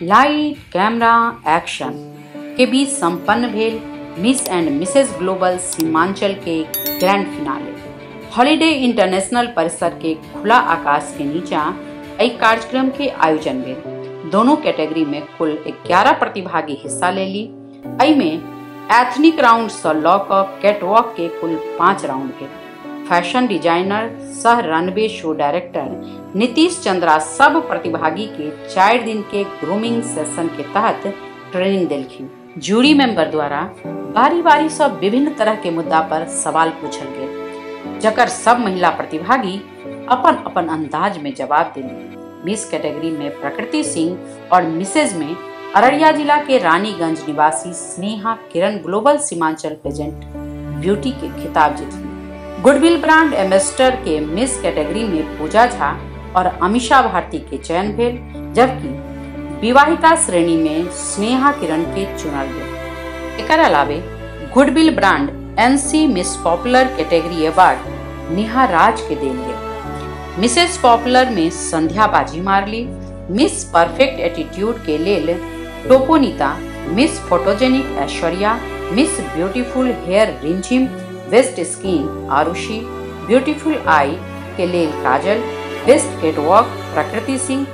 Light camera action के बीच संपन्न भेल miss and Mrs global Seemanchal के ग्रैंड फिनाले। हॉलीडे इंटरनेशनल परिसर के खुला आकाश के नीचा एहि कार्यक्रम के आयोजन भेल। दोनों कैटेगरी में कुल 11 प्रतिभागी हिस्सा लेली। एहिमे एथनिक राउंड से लऽ कऽ कैटवॉक के कुल 5 राउंड भेल। फैशन डिजाइनर सह runway show director Nitish Chandra सब प्रतिभागी के 4 दिन के ग्रूमिंग सेशन के तहत ट्रेनिंग देलखिन। जूरी मेंबर द्वारा बारी बारी से विभिन्न तरह के मुद्दा पर सवाल पूछल गेल, जकर सब महिला प्रतिभागी अपन अपन अंदाज में जवाब देली। मिस कैटेगरी में प्रकृति सिंह और मिसेज में अररिया जिला के रानीगंज निवासी Sneha Kiran global Seemanchal pageant beauty के खिताब जीतली। गुडविल ब्रांड एम्बेसडर के मिस कैटेगरी में पूजा झा और अमीषा भारती के चयन भेल, जबकि विवाहिता श्रेणी में स्नेहा किरण के चुनल गेल। एकर अलावे goodwill brand NC miss popular category award Neha Raj के देल गेल। मिसेज पॉपुलर में संध्या बाजी मारली। मिस परफेक्ट एटीट्यूड के लेल Toponita, miss photogenic Aishwarya, miss beautiful hair Rimjhim, best skin Arushi, beautiful eye के लेल Kajal, best catwalk Prakriti Singh,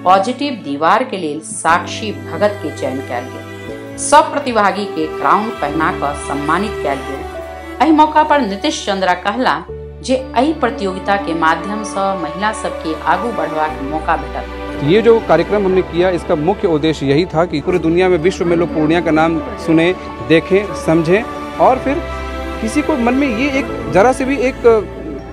positive दीवार के लेल साक्षी भगत के चयन कयल गेल। सब प्रतिभागी के क्राउन पहना कऽ सम्मानित कयल गेल। एहि मौका पर नीतीश चंद्रा कहला जे एहि प्रतियोगिता के माध्यम से महिला सबके आगू बढ़बाक मौका भेटल। ये जो कार्यक्रम हमने किया इसका मुख्य उद्देश्य यही था कि पूरी दुनिया में, विश्व में लोग पूर्णिया का नाम सुने, देखें, समझें और फिर किसी को मन में ये एक ज़रा से भी एक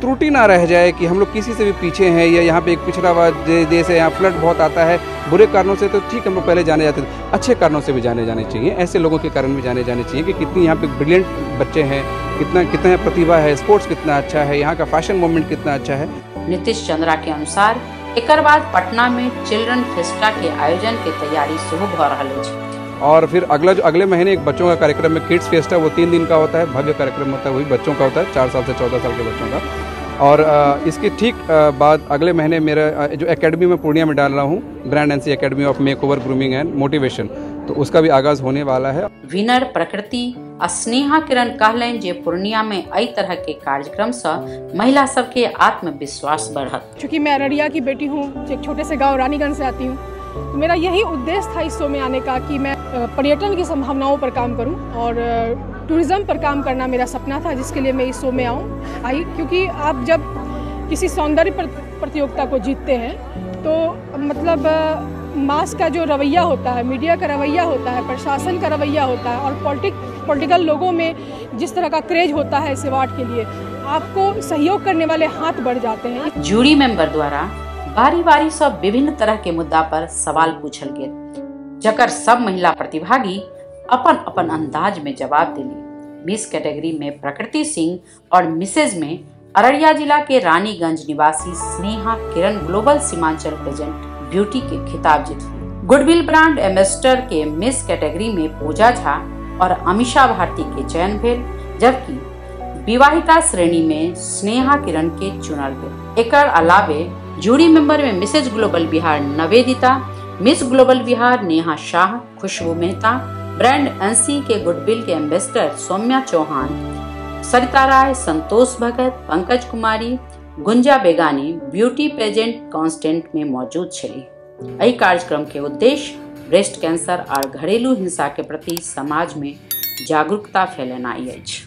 त्रुटि ना रह जाए कि हम लोग किसी से भी पीछे हैं या यहाँ पे एक पिछड़ा हुआ देश है, यहाँ फ्लड बहुत आता है बुरे कारणों से, तो ठीक हम लोग पहले जाने जाते थे, अच्छे कारणों से भी जाने जाने चाहिए, ऐसे लोगों के कारण भी जाने जाने चाहिए कि कितनी यहाँ पे ब्रिलियंट बच्चे हैं, कितना कितना प्रतिभा है, स्पोर्ट्स कितना अच्छा है, यहाँ का फैशन मूवमेंट कितना अच्छा है। नीतीश चंद्रा के अनुसार एकर बाद पटना में चिल्ड्रन फेस्टा के आयोजन के तैयारी शुरू भ रहल अछि। और फिर अगला जो अगले महीने एक बच्चों का कार्यक्रम है किड्स फेस्टा, वो 3 दिन का होता है, भव्य कार्यक्रम होता है, वही बच्चों का होता है, 4 साल से 14 साल के बच्चों का। और इसके ठीक बाद अगले महीने मेरा जो एकेडमी में पूर्णिया में डाल रहा हूँ, brand NC academy of makeover grooming and motivation, तो उसका भी आगाज़ होने वाला है। विनर प्रकृति आ स्नेहा किरण कहलनि जे पूर्णिया में एहि तरह के कार्यक्रम से महिला सबके आत्मविश्वास बढ़त। चूँकि मैं अररिया की बेटी हूँ, एक छोटे से गाँव रानीगंज से आती हूँ, तो मेरा यही उद्देश्य था इस शो में आने का कि मैं पर्यटन की संभावनाओं पर काम करूं और टूरिज़्म पर काम करना मेरा सपना था, जिसके लिए मैं इस शो में आई। क्योंकि आप जब किसी सौंदर्य प्रतियोगिता को जीतते हैं तो मतलब मास का जो रवैया होता है, मीडिया का रवैया होता है, प्रशासन का रवैया होता है और पॉलिटिकल लोगों में जिस तरह का क्रेज होता है इस अवार्ड के लिए, आपको सहयोग करने वाले हाथ बढ़ जाते हैं। जूरी मेंबर द्वारा बारी बारी सब विभिन्न तरह के मुद्दा पर सवाल पूछल गेल, जकर सब महिला प्रतिभागी अपन अपन अंदाज में जवाब देली। मिस कैटेगरी में प्रकृति सिंह और मिसेज में अररिया जिला के रानीगंज निवासी Sneha Kiran global Seemanchal pageant beauty के खिताब जीतली। गुडविल ब्रांड एम्बेसडर के मिस कैटेगरी में पूजा झा और अमीषा भारती के चयन भेल, जबकि विवाहिता श्रेणी में स्नेहा किरण के चुनल गेल। एकर अलावे जूरी मेंबर में Mrs global Bihar Nivedita, miss global Bihar Neha Shah, Khushboo Mehta, brand NC के गुडविल के एम्बेसडर सौम्या चौहान, सरिता राय, संतोष भगत, पंकज कुमारी, गुंजा बेगानी ब्यूटी पेजेंट कांस्टेंट में मौजूद छली। एहि कार्यक्रम के उद्देश्य ब्रेस्ट कैंसर और घरेलू हिंसा के प्रति समाज में जागरूकता फैलेनाइ अछि।